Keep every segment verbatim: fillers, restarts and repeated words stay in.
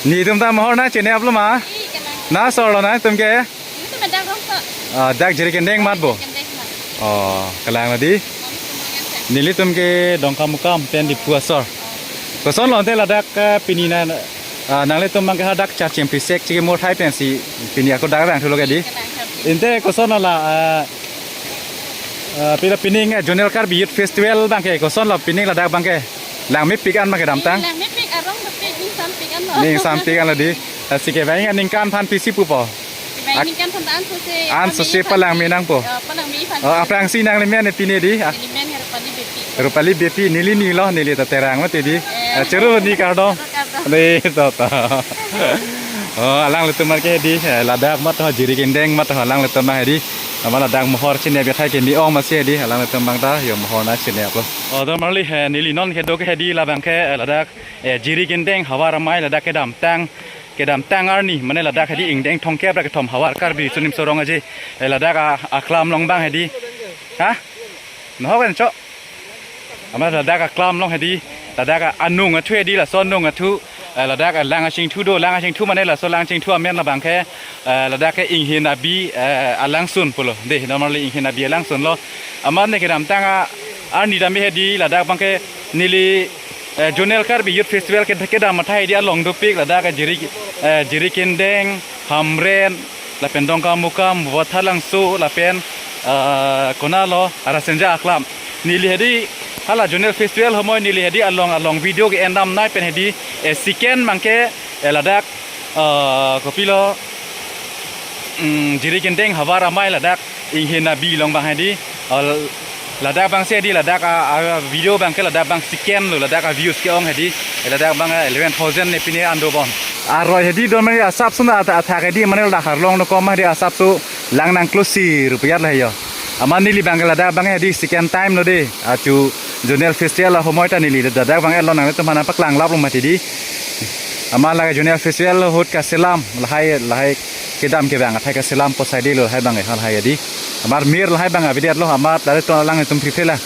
Netum ta mohor nangchini aplo ma? Ih, kalang. Na asor lo nangtum ke? Netum dak rong so. Ah, dak Jirikindeng mat bo. Jirikindeng mat. Oh, kalang lo di. Mami tum mangan se. Nelitum ke Dongkamukam pen Diphu asor. Koson lo ante ladak, eh, pini na, ah, nanglitum abang ke hadak charchim pisek chikimo thai pensi pini ako dak abang thulo ke di. Kalang charchim. Ante koson lo la, ah, ah, pila pining, eh, Zonal Karbi Youth Festival abang ke koson lo pining ladak abang ke. Langmepik an ma kedamtang? Langmepik, arong mepik, ningsampik an lo. Ningsampik an lo di. Lasi kevang aningkan aphan pisi pupo? Kevang aningkan aphan ta ansose, ansose palangme nangpo. Ya, palangme aphan. Oh, aphrangsi nanglimen pine di? Ah. Nelimen Rupali Beypi. Rupali Beypi, neli ni lo, neli ta Terang mati di. Eh. Eh, churu ni kardom. Kardom. Di, to, to. Oh, alanglitum abang ke di, eh, ladak mat ho, Jirikindeng mat ho, alanglitum abang di. Amat ladak mohor chini abang thai ke ni ong masi di, alanglitum abang ta, yo mohor nangchini aplo. Oh, to marli, eh, neli non kedo ke di labang ke, eh, ladak, eh, Jirikindeng havar amei ladak kedamtang, kedamtang arni, mane ladak hedi ingdeng thomkep ra kethom havar Karbi Riso Nimso Rong Aje, eh, ladak a, aklam along abang hedi. Ha? Nohok en cho? Amat ladak aklam along hedi, ladak a, anung athu hedi, laso anung athu, eh, ladak a, lang achingthu do, lang achingthu mane laso lang achingthu amen labang ke, eh, ladak ke Inghin Abi, eh, alangsun pulo. De, normally Inghin Abi alangsun lo. Amat ne kedamtang a, arni dam hedi, ladak abang ke neli, eh, Zonal Karbi Youth Festival ke, kedam athai hedi along dopik, ladak ke Jiri, eh, Jirikindeng, Hamren, lapen Dongkamukam, Vathalangso, lapen, eh, konat lo, Rasinja aklam. Neli hedi hala Zonal Festival ahomoi neli hedi along along video ke-en damnei pen hedi, eh, second abang ke, eh, ladak, eh, kopilo, mm, Jirikindeng havar amei ladak Inghin Abi along abang hedi, eh, ladak abang si hedi ladak a, a video abang ke ladak abang second lo, ladak a views ke-ong hedi, eh, ladak abang, eh, eleven thousand ne pine an dobom. Aroi hedi don mane asapso na athak, athak hedi mane ladak arlong no kom hedi asapso lang nangklosi rupiat la yo. Amat neli abang ke ladak abang hedi second time lo de. Achu Zonal Festival ahomoi ta neli ladak abang along nanglitum aphan paklang lap lo mati di. Amat lake Zonal Festival ahut kaselam lahai, lahai kedam kevang athai kaselam posai de lo lahai abang, eh, halahai hedi. Amat mir lahai abang abidet lo amat ladak to alanglitum phri phri la.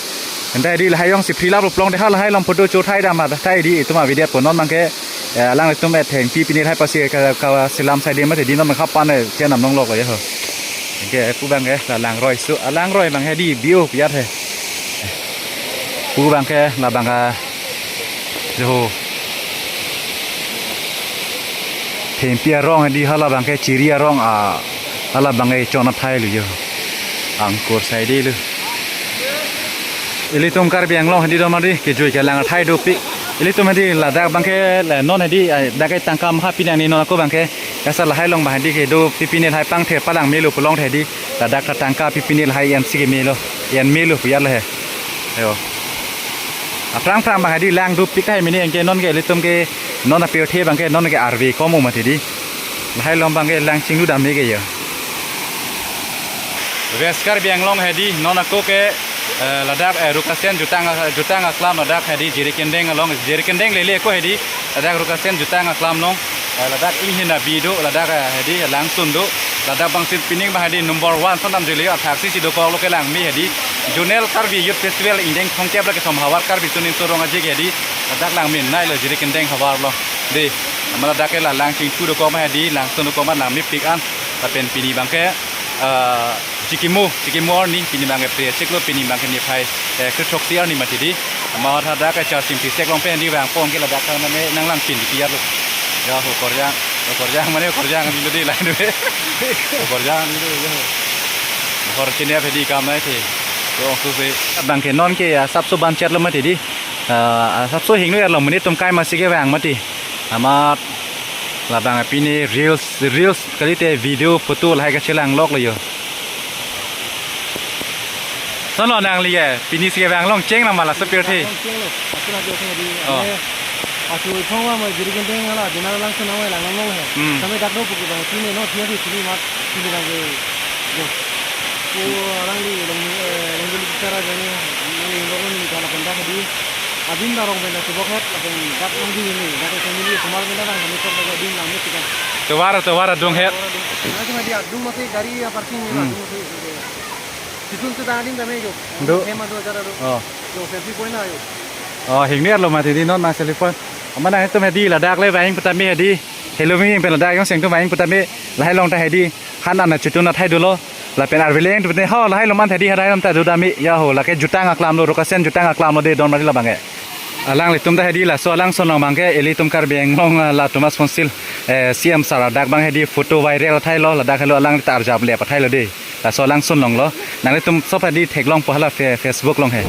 Anta hedi lahai jongsi phri lap lo pulote halahai along photo cho thai dam athai hedi itum abidet po non abang ke, eh, alanglitum etheng pi pine lahai pasi ka, kaselam sai de mati di non abang kapan, eh, chenam longlok lo ya ho. Ke pu abang ke la langroi su, ah, langroi abang hedi bio piat he. Pu abang ke labang ke jo. Thengpi arong hedi hala abang ke chiri arong a, hala abang ke chon athai lo yo. Angkur sai de lo. Ilitum Karbi Anglong hedi don mati kejui kelang athai dopik. Ilitum hedi ladak abang ke le non hedi, ah, dak ke tangka maha pinang ni non ako abang ke. Kasa lahai along abang hedi kedo pi pine lahai pangthe palangme lo pulote hedi. Ladak ta tangka pi pine lahai en si keme lo. En me lo puya lo he. Ayo. Aphrang phrang abang hedi lang dopik tahai mene anke non ke ilitum ke non apirthe abang ke non ke arve komo mati di. Lahai along abang ke lang chinglu dam me ke yo. West Karbi Anglong hedi non ako ke, eh, ladak, eh, Rukasen jutang, jutang aklam ladak hedi Jirikindeng along, Jirikindeng lele ako hedi ladak Rukasen jutang aklam along, eh, ladak Inghin Abi do, ladak, eh, hedi langsun do, ladak abang si pining abang hedi number one sondam juli athak si si dokok lo kelangme hedi Zonal Karbi Youth Festival ingdeng thomkep ra kethom havar Karbi Riso Nimso Rong Aje ke hedi ladak langmenei lo Jirikindeng havar lo. De, amat ladak ke la lang chingthu dokok ma hedi langsun dokok ma langmepik an. Lapen pini abang ke, eh, chikimo, chikimo arni, pini abang ke pre chiklo, pini abang ke niphai, eh, kre throksi arni mati di. Amat hadak ke charchim pisek along pen hedi vangpon ke ladak kan mane nanglang pin di piat lo. Ya, ho korjang, ho korjang mane ho korjang ni lo di lain do. Ho korjang ni lo ya. Ho korjang ni hedi kam nai the. To ongsu se. Abang ke non ke asapso banchet lo mati di. Eh, asapso hingno ya lo mane tum kai masi kevang mati. Amat labang pine reels, reels kalite video photo lahai kachelang lok lo yo. Son lo nangli ke, pini si kevang along cheng nama laso pirthe. Along cheng lo, asu lagi asu lagi. Oh. Ane, asu thong wa ma Jirikindeng hala, dina langsun nama lang long he. Hmm. Sampai dak do puki bang, sini no, sini sini mat, sini lagi. Yo. Ko alangli long, eh, long dulu bicara jani, nang long ni kala kontak di. Adim darong benda subok het, lapen dak nang di ini, dak family semua benda bang, kami kor benda adim nang ni kita. Tovar, tovar adung het. Nanti mah dia adung masih dari ya parking ni, hmm, adung masih. Situ tu dah adim kami jo. Do. Hema do acara do. Oh. Jo selfie point na jo. Oh, hingni arlo mati di non nang selfie point. Amat nangtum hedi ladak le bang pertama hedi. Hello, mi pen ladak jongsi nangtum vang putame lahai along ta hedi han an achitu na thai dolo. Lapen arve le nangtum pute ho lahai along man hedi lahai along ta do dami ya ho, lake jutang aklam lo, Rukasen jutang aklam lo de Donmari labang ke. Alanglitum ta hedi laso alangsun along abang ke ilitum Karbi Anglong, ah, la Thomas Council, eh, C M sir adak abang hedi photo viral thai lo, ladak helo alangli ta arjap le pathai lo de. Laso alangsun along lo. Nanglitum sob hedi theklongpo hala fe-, Facebook along he.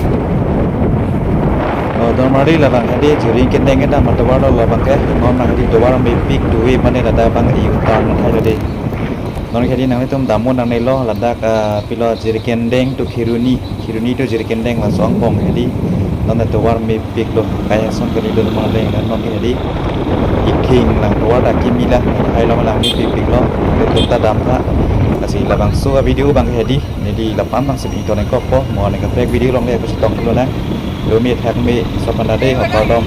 Oh, Donmari labang hedi Jirikindeng kedam atovar lo labang ke. Non nang hedi tovar mepik dui mane ladak abang i utar na thai lo de. Non hedi nanglitum damnon nangne lo ladak, ah, pilo Jirikindeng to Kheroni, Kheroni to Jirikindeng laso angbong hedi. Non tovar mepik lo, kai ason kali do ma le, non hedi ikhing lang tovar ta kimi la, hai lo lang mepik pik lo. Nanglitum ta damtha. Lasi labangso avideo abang hedi neli la-an abang si ington nangkokpo, mo nangkaprek video along le pusi tong pulo nang. Domi thak mi sopan ade ho kardom.